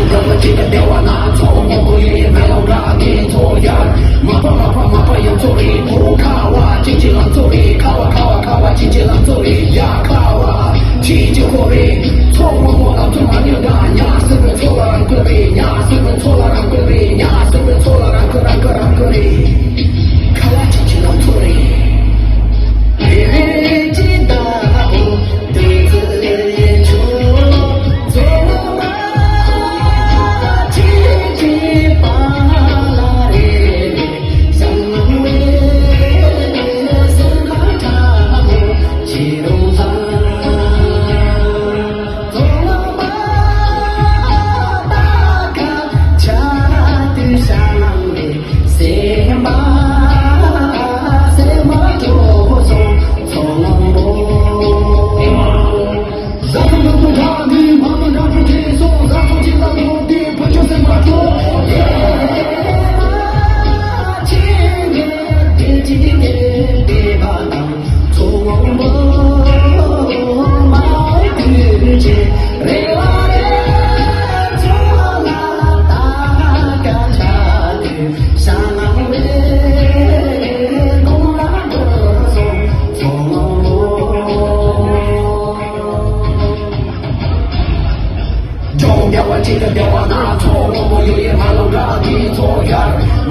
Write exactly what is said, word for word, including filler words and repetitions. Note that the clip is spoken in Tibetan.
ཡག་པོ་གཅིག་ཏུ་བདེ་བ་ན་ཚོགས་མང་པོ་ཡོད་ཡིན་མེ་ལོང་འདྲ་གི་ཚོགས་ཡར། མ་པ་མ་པ་མ་པ་ཡང་ཚོགས་རེད་བུ་ཁ་བ་གཅིག་གཅིག་ལ་ཚོགས་རེད་ཁ་བ་ཁ་བ་ཁ་བ་གཅིག་གཅིག་ལ་ཚོགས་རེད་ཡ་ཁ་བ་གཅིག་གཅིག་ཁོ་རེད། ཚོགས་མང་པོ་ལ་ཚོགས་མ་ཉོ་འདྲ་ཉ་སེར་པོའི་ཚོགས་ལ་རང་བཀོད་རེད་ཉ་སེར་པོའི་ཚོགས་ལ་རང་བཀོད་རེད་ཉ་སེར་པོའི་ཚོགས་ལ་རང་བཀོད་རང་བཀོད་རང་བཀོད་རེད། ཁ་བ་གཅིག་གཅིག་ལ་ཚོགས་རེད། རེ་རེ་གཅིག་ད་ལ་བོ། ལྗོངས་བདེ་བ་གཅིག་ཏུ་བདེ་བ་ན་ཚོགས་མང་པོ་ཡོད་ཡེ་མ་ལོ་འདྲ་གི་ཚོགས་ཡར།